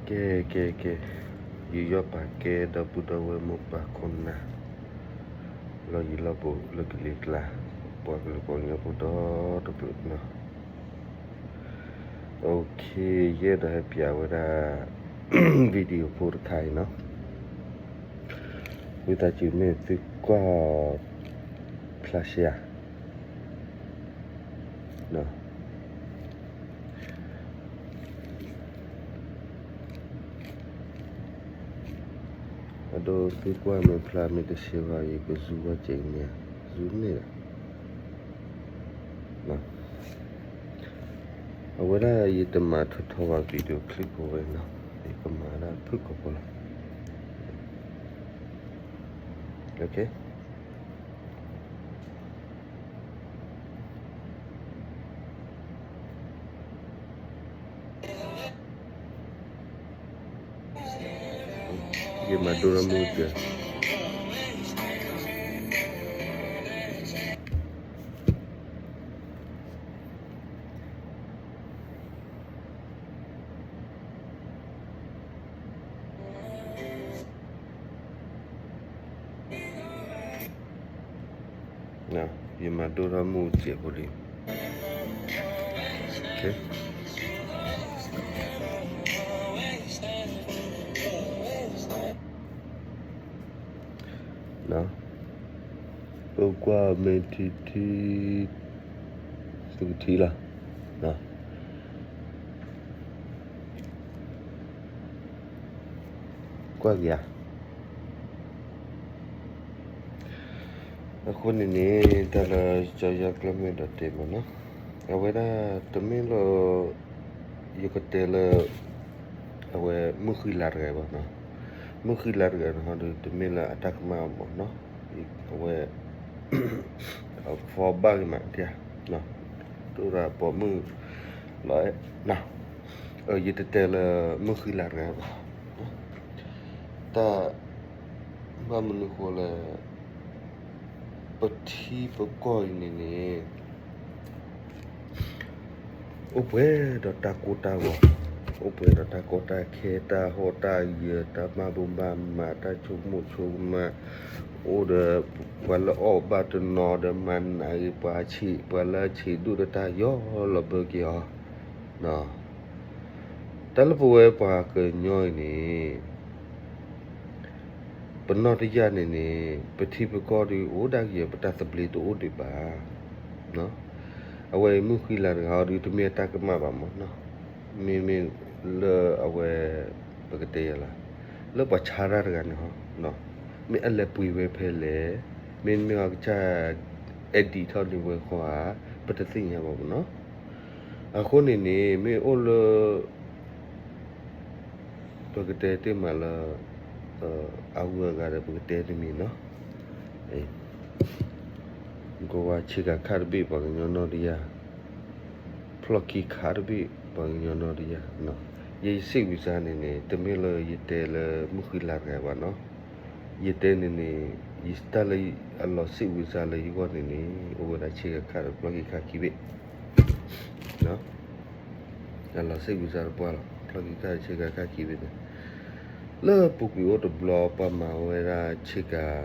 ကဲ ကဲ ကဲ, ယူးယီၣ်ပာ်ကဲ ဒီပုၢ်ဒီဝဲၢ်မိၢ်ပၢ်ခိၣ်နၢ် လီၢ်ယံၤလီၢ်ဘူးလၢကလံၤကျါ, ပှၤကလုာ်ပှၤကညီဖိဒီတဖျၢၣ်နီၤ. OK, ယအဲၣ်ဒိးဟဲပၠးဝဲဒၣ် video ဖိတခါအံၤနီၤ. ဝံသးစူၤမ့ၢ်သုကွၢ်အီၤဖျါရှဲဧါ အဒိ သုကွၢ်မ့ၢ်ဖျါမ့ၢ်တရှဲဘၣ် ယက zoom ဝဲကဲးန့ၣ်, zoom န့ၣ်လီၤ. အဝဲဒၣ်ယတမၤထီထီဘၣ် video clip ဖိဝဲနီၤ, ယကမၤဒၣ်ဖုၣ်ကိာ်ဖိလီၤ. OK. ယမၤဒိၣ်ထီၣ်မုၢ်ကဲး ယမၤဒိၣ်ထီၣ်မုၢ်စဲးဖိလံ. ပကွၢ်မ့ၢ်ထံထံ သုကထံၣ်လီၤ. ကွၢ်က့ၤဧါ. အဃိန့ၣ်န့ၣ် တၢ်လၢကၠီယီၤကျၢၢ်မ့ၢ်ဒိးတဲမ့ၢ်နီၤ, အဝဲဒၣ်တမ့ၢ်လၢ ယကတဲလၢ အဝဲမုၢ်ဃံလၤတဂၤဘၣ်နီၤ, မုၢ်ဃံလၤတဂၤန့ၣ်ဟီဒီး တမ့ၢ်လၢအတၢ်ကမၣ်မ့ၢ်နီၤ, အဝဲ အ follow ဘၣ်က့ၤမး တအိၣ်ဒီးပိာ်မုၣ်လီၤ, ယတတဲလၢမုၢ်ဃံလၤတဂၤဘၣ်, တၢ် ဘၣ်မနုၤဃိလဲၣ်, ပထံပကီၢ်အံၤန့ၣ်န့ၣ် အိၣ်ပှဲၤဒီးတၢ်ကိၢ်တၢ်ဂီၤ, အိၣ်ပှဲၤဒီးတၢ်ကီတၢ်ခဲ တၢ်ဟီၣ်တၢ်ယၢၤ တၢ်ဘၣ်ဒိဘၣ်မး တၢ်ဆိကမိၣ်ဆိကမး, အိၣ်ဒီးပှၤလၢအီၣ်ဘၣ်တနီၤဒီးမၤနးဂ့ၤပှၤဆံး ပှၤလၢအဆံးဒိၣ်ဒီးတၢ်ယီၤလီၤဘၢက့ၤအီၤ, တၢ်လၢပဝဲပှၤကညီအံၤန့ၣ် ပနီၢ်တယၢ်န့ၣ်န့ၣ် ပထံပကီၢ်ဒီးအိၣ်ဒၣ်ကယဲၢ် ပတၢ်သဘျ့တအိၣ်ဒံးဘၣ်. အဝဲမုၢ်ဃံလၤတဂၤအီၤဒီး တမ့ၢ်အတၢ်ကမၣ်ဘၣ်မ့ၢ်နီၤ, မ့မ့ၢ်လၢအဝဲ ပကတဲယဲလၢ လၢပှၤဆါတၢ်တဂၤန့ၣ်ဟီ, မ့ၢ်အလဲၤပှ့ၤဝဲဖဲလဲၣ်, မ့တမ့ၢ်အကစၢ် edit ထီၣ်န့ၢ်ဝဲဃီဧါ, ပတသ့ၣ်ညါဘၣ်မ့ၢ်နီၤ. အဃိန့ၣ်န့ၣ် မ့ၢ်အိၣ်လၢ ပကတဲတ့ၢ်မးလၢ အဂုၤအဂၤဒီး ပကတဲတမံၤနီၤ, ကဝါဆ့ကၤခါတဘ့ၣ် ပှၤကညီနီၢ်တယၢ်, ဖျီၣ်ခံခါတဘ့ၣ် ပှၤကညီနီၢ်တယၢ်, ယစံးဝံၤစါန့ၣ်န့ၣ် တမ့ၢ်လၢယတဲလၢမုၢ်ဃံလၤတဂၤဘၣ်နီၤ, ယတဲန့ၣ်န့ၣ် ယတၢ်လၢအလီၤစံးဝံၤစါလၢယဂီၢ်န့ၣ်န့ၣ် အိၣ်ဝဲဒၣ်ဆ့ကၤခါဒီးဖျီၣ်ခံခါခံဘ့ၣ် အလီၤစံးဝံၤစါတပှၢ်လီၤ, ဖျီၣ်ခံခါဆ့ကၤခါခံဘ့ၣ်န့ၣ်, လၢပူၤကွံာ်အိၣ်တဘျီ ပှၤမၤဝဲဒၣ်ဆ့ကၤ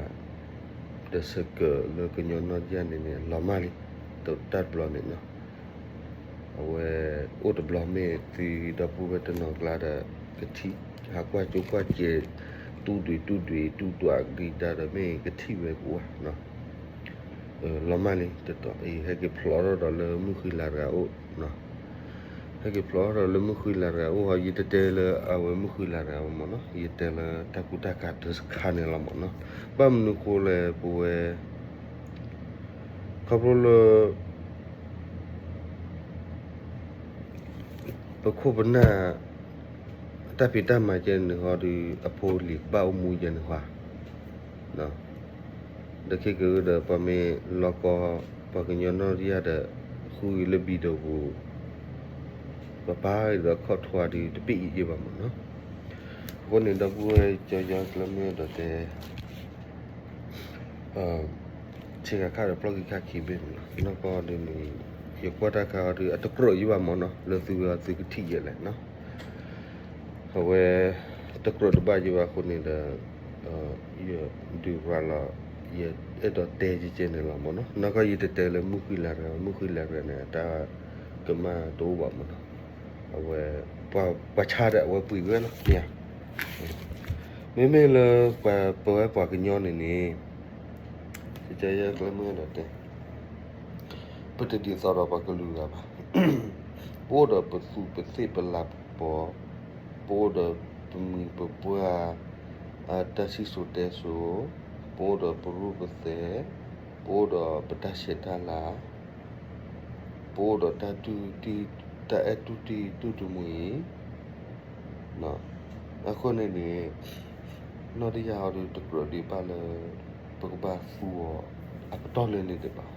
ဒီးစကၢၣ်လၢကညီနီၢ်တယၢ်န့ၣ်န့ၣ် လီၤမၢ်လံ, တၢ်တဘျီန့ၣ်နီၤ, အဝဲအိၣ်တဘျီမ့ၢ်သုဒီပုၢ်ဝဲၢ်တနီၤကျါဒီး ကထံၣ် ဟးကွၢ်ကၠိကွၢ်စဲး တူၢ်ဒွံးတူၢ်ဒွံး တူၢ်ဒွးကဒံဒါဒီး မ့ၢ်ကထံၣ်ဝဲကအိၣ်ဧါ လီၤမၢ်လံ, တတီၤအံၤ ဟဲက့ၤဖျိးထီၣ်ဒီးလၢမုၢ်ဃံလၤတဂၤအိၣ်, ဟဲက့ၤဖျိးထီၣ်ဒီးလၢမုၢ်ဃံလၤတဂၤအိၣ်ဟီ, ယတတဲလၢအဝဲမုၢ်ဃံလၤတဂၤဘၣ်မ့ၢ်နီၤ, ယတဲလၢတၢ်ကူတၢ်ကၤတခါန့ၣ်လီၤမ့ၢ်နီၤ, ဘၣ်မနုၤဃိလဲၣ် ပဝဲ ခီဖျိလၢ ပခိၣ်ပနၢ် တၢ်ဖံးတၢ်မၤကဲန့ၣ်ဟီဒီး အဖိလံၤကဘၣ်အိၣ်မူယဲန့ၣ်ဟီ, ဒီးခဲကဒီး ပှၤမ့ၢ်လီၤကီ ပှၤကညီနီၢ်တယၢ်ဒီး ဃုဂ့ၤလၢဘံၣ်ဒိးပူၤ ပပၢ်ဒီးခီၣ်ထွါဒီး တပ့ၢ်အံၤယဲဘၣ်မ့ၢ်နီၤ, အဃိန့ၣ် ဒီပုၢ်ဝဲၢ်ကၠီယီၤကျၢၢ်မ့ၢ်ဒီးတဲ ဆ့ကၤခါဒီးဖျီၣ်ခံခါခံဘ့ၣ်န့ၣ်လီၤ, နီၢ်ကီၢ်ဒ်န့ၣ် ယကွၢ်တၢ်ခါအီၤဒီး အတကြၢးယဲဘၣ်မ့ၢ်နီၤ, လၢသုဝဲအီၤသုကထံၣ်ယဲလဲၣ်နီၤ, အဝဲ တကြၢးတဘၣ်ယဘၣ်အဃိန့ၣ်ဒီး ယဒုးရၤလီၤ ယအဲၣ်ဒိးတဲကဲကဲန့ၣ်လီၤမ့ၢ်နီၤ. နီၢ်ကီၢ်ယတတဲလၢမုၢ်ဃံလၤတဂၤ, မုၢ်ဃံလၤတဂၤန့ၣ် တၢ်ကမၣ်တအိၣ်ဘၣ်မ့ၢ်နီၤ. အဝဲ ပှၤဆါဒီးအဝဲပှ့ၤဝဲလီၤ. မ့ၢ်ဧါ. မ့မ့ၢ်လၢ ပဝဲပှၤကညီန့ၣ်န့ၣ် ကဲကဲယဲကျဲမုၢ်ဒီးတဲ ပတဒ်သိးဒီးပှၤကလုာ်ဂၤဘၣ်. ပအိၣ်ဒီးပသူးပသ့ၣ်ပလၤပပီၤ, ပအိၣ်ဒီးပမုၢ်ပပှၢ် တၢ်စံၣ်စိၤတဲစိၤ, ပအိၣ်ဒီးပရူၢ်ပသဲး, ပအိၣ်ဒီးပတၢ်ဆဲးတၢ်လၤ, ပအိၣ်ဒီးတၢ်အဲၣ်တူၢ်တံၢ်တူၢ်တမှံၤအံၤ အဃိန့ၣ်န့ၣ် နီၢ်တယၢ်အီၤဒုးတကြၢးဒံးဘၣ်လၢ ပကဘၣ်သူအီၤအပတီၢ်လၢန့ၣ်ဒံးဘၣ်.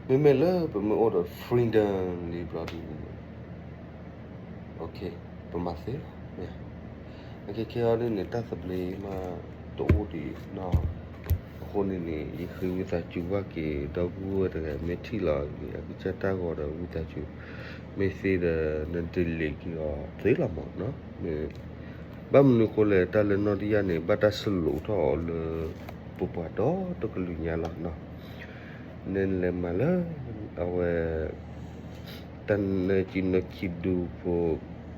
မ့မ့ၢ်လၢပမ့ၢ်အိၣ်ဒီး freedom လံဘျီဒုးန့ၣ် ပမၤသ့လီၤ. အခဲခဲအံၤဒ်န့ၣ် တၢ်သဘျ့မးတအိၣ်ဒံးနီၤ. အဃိန့ၣ်န့ၣ် ယဃ့ဝံသးစူၤဘၣ်က့ၤ ဒီပုၢ်ဝဲၢ်တဂၤမ့ၢ်ထံၣ်လီၤက့ၤ အကစၢ်တၢ်ဂီၤဒီးဝံသးစူၤ မ့ၢ်သ့ဒီး န delete က့ၤအီၤသ့လီၤမးနီၤ. ဘၣ်မနုၤအဃိလဲၣ် တၢ်လၢနီၢ်တယၢ်န့ၣ် ဘၣ်တၢ်စလိးထီၣ်အီၤလၢ ပပှၤဒီတကလုာ်ညါလီၤနီၤ. နလဲၤမၤလၢ အဝဲ တၢ်နၢၤကံနၢၤခံဒူဖိ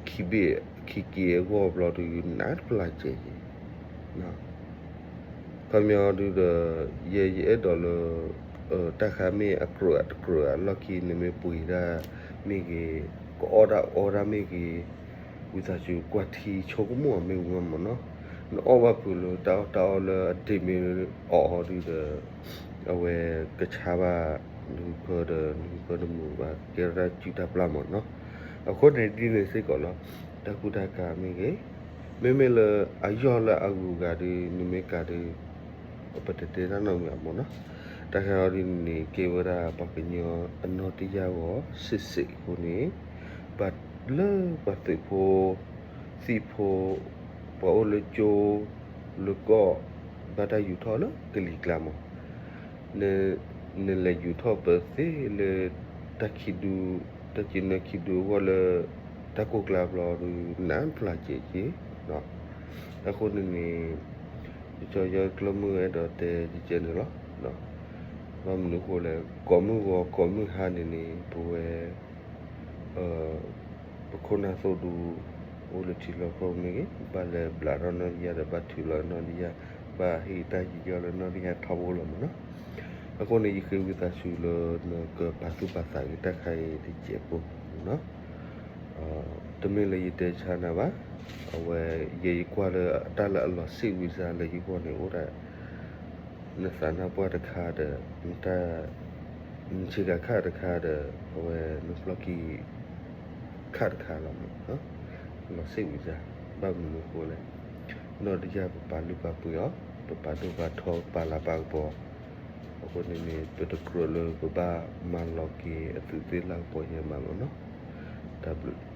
ခံဘ့ၣ် ခံက့ၤအဂီၢ်ဘျီဒုး နးတပျၢ်ကဲးက့ၤ ခီပညီဒုးဒီး ယဲယအဲၣ်ဒိးလၢ တၢ်ခါမ့ၢ်အကြၢးတကြၢးအလီၢ်ခံ နမ့ၢ်ပှ့ၤတၢ်မ့ၢ်ဂ့ၤ, ကအီၣ်တၢ်အီတၢ်မ့ၢ်ဂ့ၤ, ဝံသးစူၤကွၢ်ထံဆိကမိၣ်အီၤမ့ၢ်ဝံၤမးနီၤ. နအီၣ်ဘၣ်ဖုးလၢတၢ်အီၣ်တၢ်အီလၢအဒ့ၣ်မ့ၢ် အီၣ်အီၤဒုးဒီး အဝဲကဆါဘၣ် နဟူဖၢဒီး နဟူဖၢတမုာ်ဘၣ် ကဲထီၣ်တၢ်စုၣ်တၢ်ပျၢ်မးနီၤ. အဃိန့ၣ်ဒ်န့ၣ်စ့ၢ်ကီးလီၤ. တၢ်ကူတၢ်ကၤမ့ၢ်ဂ့ၤ, မ့မ့ၢ်လၢအယီၢ်လၢအဂုၤအဂၤဒုး နမ့ၢ်ကၤဒုး ပတတဲတၢ်နီတမံၤဘၣ်မးနီၤ. တၢ်ခဲအံၤဒ်န့ၣ် ကဲဝဲဒၣ်ပှၤကညီအနီၢ်တယၢ်ဂီၤ စ့ၢ်စ့ၢ်အဃိန့ၣ် ဘၣ်လၢပှၤသုးဖိ သံၣ်ဖိ ပှၤအိၣ်လၢကၠိ လၢကီၢ် ဘၣ်တၢ်ယူၤထီၣ်လၢကလံၤကျါမး နလဲၤယူၤထီၣ်ပသ့လၢ တၢ်ခံဒူ တၢ်က့ၤနၢခံဒူအဂီၢ်လၢ တၢ်ကိၢ်ကျါဘျီဒုး နးတပျၢ်ကဲးက့ၤ. အဃိန့ၣ်န့ၣ် ကၠီယီကျၢၢ်မုၢ်အဲၣ်ဒိးတဲကဲကဲန့ၣ်လီၤ. ဘၣ်မနုၤအဃိလဲၣ် ကိးမုၢ်ဂီၤ ကိးမုၢ်ဟါန့ၣ်န့ၣ် ပဝဲ ပခိၣ်နၢ်သိၣ်ဒူ အိၣ်လၢထံလီၢ်ကီၢ်ပူၤမ့ၢ်ဂ့ၤ ဘၣ်လဲၤဘျးထီၣ်နီၢ်တယၢ်ဒီး ဘၣ်ထုးလီၤနီၢ်တယၢ် ဘၣ်ဟ့ၣ်တၢ်ယူးယီၣ်လၢနီၢ်တယၢ်ထီဘိလီၤမးနီၤ. အဃိန့ၣ် ယဃ့ဝံသးစူၤလၢနကပာ်သူၣ်ပာ်သးက့ၤတၢ်ခါအံၤတစဲးဖိနီၤ. တမ့ၢ်လၢယတဲဆါနၤဘၣ်. အဝဲ ယဲယကွၢ်လၢတၢ်လၢအလီၤစ့ၣ်ဝံၤစါလၢယဂီၢ်န့ၣ်အိၣ်ဒၣ် နသးနါပှၢ်တခါဒီး နတၢ် နဆ့ကၤခၣ်တခါဒီး အဝဲနဖျီၣ်ခံ ခၣ်တခါလီၤမး. လီၤစ့ၣ်ဝံၤစါ ဘၣ်မနုၤအဃိလဲၣ်. နီၢ်တယၢ်ပပာ်လုၢ်ပာ်ပှ့ၤအီၤ ပပာ်ဒိၣ်ပာ်ထီ ပာ်လၤပာ်ကပီၤ. အဃိန့ၣ်န့ၣ် ပတကြၢးလၢပဘၣ်မၤလီၤက့ၤအသူးသ့ၣ်လၢကပီၤယဲမးလီၤနီၤ. တၢ်ဘျုး